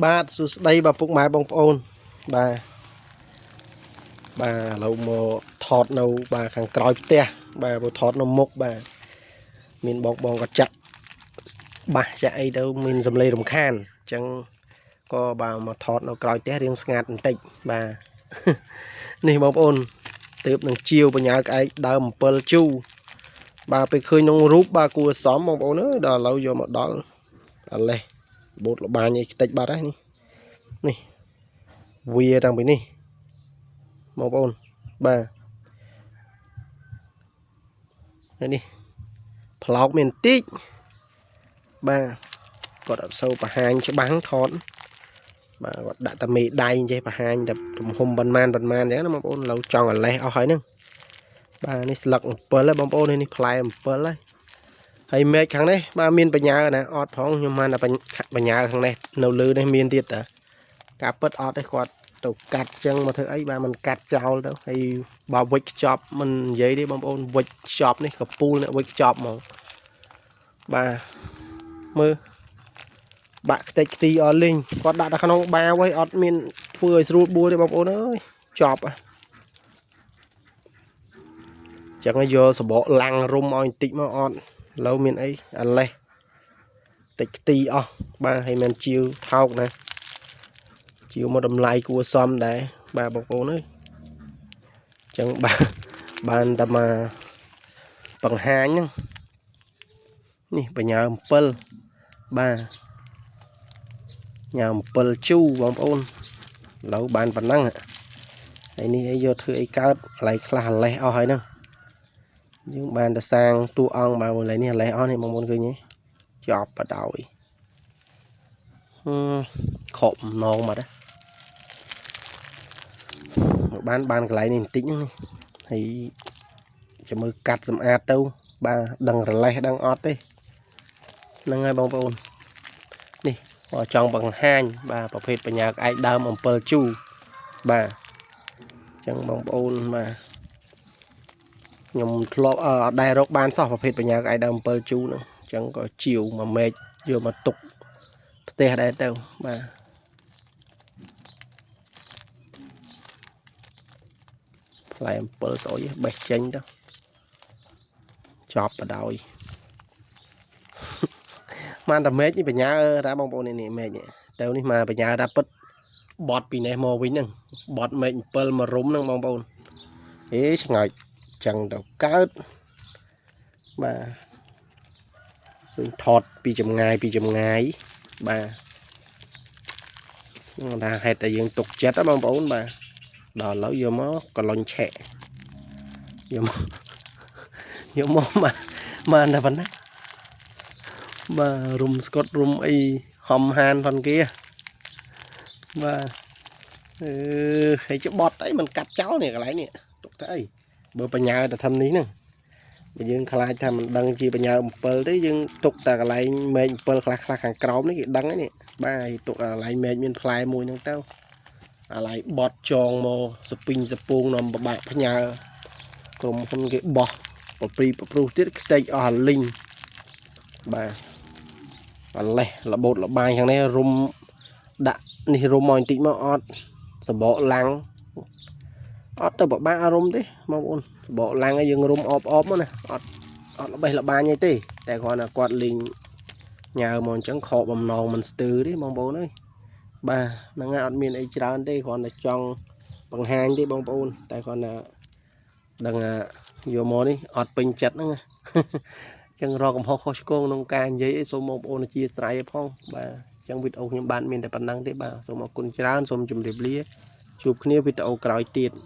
បាទសួស្តីបាទពុកម៉ែបងប្អូនបាទបាទឥឡូវមកថតនៅបាទខាងក្រោយផ្ទះបាទមកថតនៅមុខបាទមានបងបងក៏ចាក់បាសចាក់អីទៅមានសំឡេងរំខានអញ្ចឹងក៏បាទមកថតនៅក្រោយផ្ទះរៀងស្ងាត់បន្តិចបាទ នេះបងប្អូនទើបនឹងជាវបញ្ញាក្អែកដើម7ជូបាទពេលឃើញក្នុងរូបបាទគួរសមបងប្អូនអើយដល់ឥឡូវយកមកដល់អាលេះបូតលបាញអីខ្ទេចបាត់ហើយនេះនេះវាតាំងពីនេះបងប្អូនបាទហើយនេះប្លោកមានបន្តិចបាទគាត់អត់សូវបង្ហាញច្បាំងថតបាទគាត់ដាក់តែមេដៃចេះបង្ហាញតែទំហំប៉ុន្មានប៉ុន្មានអញ្ចឹងណាបងប្អូនឥឡូវចង់អាលេះអស់ហើយហ្នឹងបាទនេះស្លឹក7ហើយបងប្អូននេះផ្លែ7ហើយហើយមែកខាងនេះបាទមានបញ្ញាណាអត់ផងខ្ញុំបានតែបញ្ញាខាងនេះនៅលើនេះមានទៀតតាការពិតអត់ទេគាត់ទៅកាត់ចឹងមកធ្វើអីបាទมันកាត់ចោលទៅហើយបើវិចខ្ចប់មិននិយាយទេបងប្អូនវិចខ្ចប់នេះកពូលអ្នកវិចខ្ចប់ហ្មងបាទមើលបាក់ខ្ទេចខ្ទីអស់លីងគាត់ដាក់តែក្នុងបាវហើយអត់មានធ្វើឲ្យស្រួលបួលទេបងប្អូនអើយចប់ហ៎ចឹងហើយយកសបកឡាំងរុំឲ្យបន្តិចមកអត់ឥឡូវមានអីអាលេះតិចខ្ទីអស់បាទហើយមិនជាវថោកណាជាវមកតម្លៃគួរសមដែរបាទបងប្អូនអើយចឹងបាទបានតែមកបង្ហាញហ្នឹងនេះបញ្ញា7បាទញ៉ាំ7ជូបងប្អូនឥឡូវបានប៉ុណ្ណឹងហើយនេះអីយកធ្វើអីកើតកន្លែងខ្លះអាលេះអស់ហើយហ្នឹងយើងបានតែសាងតួអង្គបាទកន្លែងនេះអាលេះអស់នេះបងប្អូនឃើញទេចប់បដ ாய் ហឹមខកបំណងមកដែរមកបានបានកន្លែងនេះបន្តិចហ្នឹងនេះហើយចាំមើលកាត់សម្អាតទៅបាទដឹងរលេះដឹងអត់ទេហ្នឹងហើយបងប្អូននេះក៏ចង់បង្ហាញបាទប្រភេទបញ្ញាក្អែកដើមអំពិលជូរបាទអញ្ចឹងបងប្អូនបាទខ្ញុំធ្លាប់អត់ដែលរកបានសោះប្រភេទបញ្ញាក្អែកដើមអំពិលជូរហ្នឹងអញ្ចឹងក៏ជាវមួយមែកយកមកទុកផ្ទះដែរទៅបាទផ្លែអំពិលស្អុយបេះចេញទៅចប់បដ ாய் បានតែមែកនេះបញ្ញាតាបងប្អូននេះមែកនេះទៅនេះមកបញ្ញាតាពិតបត់ពីនេះមកវិញហ្នឹងបត់មែក7មករុំហ្នឹងបងប្អូនអេឆ្ងាយចឹងទៅកើតបាទឃើញថតពីចម្ងាយពីចម្ងាយបាទហ្នឹងថាហេតុតែយើងទុកចិត្តណាបងប្អូនបាទដល់ឥឡូវយកមកកលុញឆែកយកមកយកមកបាទបានតែប៉ុណ្ណាបាទរុំស្កុតរុំអីហំហានផនគេបាទអឺហើយច្បត់អីមិនកាត់ចោលនេះកន្លែងនេះទុកទៅអីបើបញ្ញាតែធ្វើនេះហ្នឹងបើយើងខ្លាចថាមិនដឹងជាបញ្ញាអំពិលទេយើងទុកតែកន្លែងមែកអំពិលខ្លះខ្លះខាងក្រោមនេះគេដឹងហើយនេះបាទហើយទុកកន្លែងមែកមានផ្លែមួយហ្នឹងទៅអាឡៃបត់ចងមកសពីងសពងនាំពិបាកផ្ញើក្រុមហ៊ុនគេបោះប្រព្រីប្រព្រុសទៀតខ្ទេចអស់អាលីងបាទអាលេះរបូតលបាយខាងនេះរុំដាក់នេះរុំមកបន្តិចមកអត់សបកឡាំងអត់ទៅពិបាកអារម្មណ៍ទេបងប្អូនសបកឡាំងឲ្យយើងរុំអបអបមកណាអត់អត់ល្បេះល្បាញអីទេតែគ្រាន់តែគាត់លីងញើមកអញ្ចឹងខកបំណងមិនស្ទើទេបងប្អូនអើយបាទហ្នឹងហើយអត់មានអីច្រើនទេគ្រាន់តែចង់បង្ហាញទេបងប្អូនតែគ្រាន់តែដឹងថាយកមកនេះអត់ពេញចិត្តហ្នឹងណា ចឹងរកកំហុសខុសឆ្គងក្នុងការនិយាយអីសូមបងប្អូនអធិស្ឋានឲ្យផងបាទចឹងវីដេអូខ្ញុំបានមានតែប៉ុណ្ណឹងទេបាទសូមអរគុណច្រើនសូមជម្រាបលាជួបគ្នាវីដេអូក្រោយទៀត។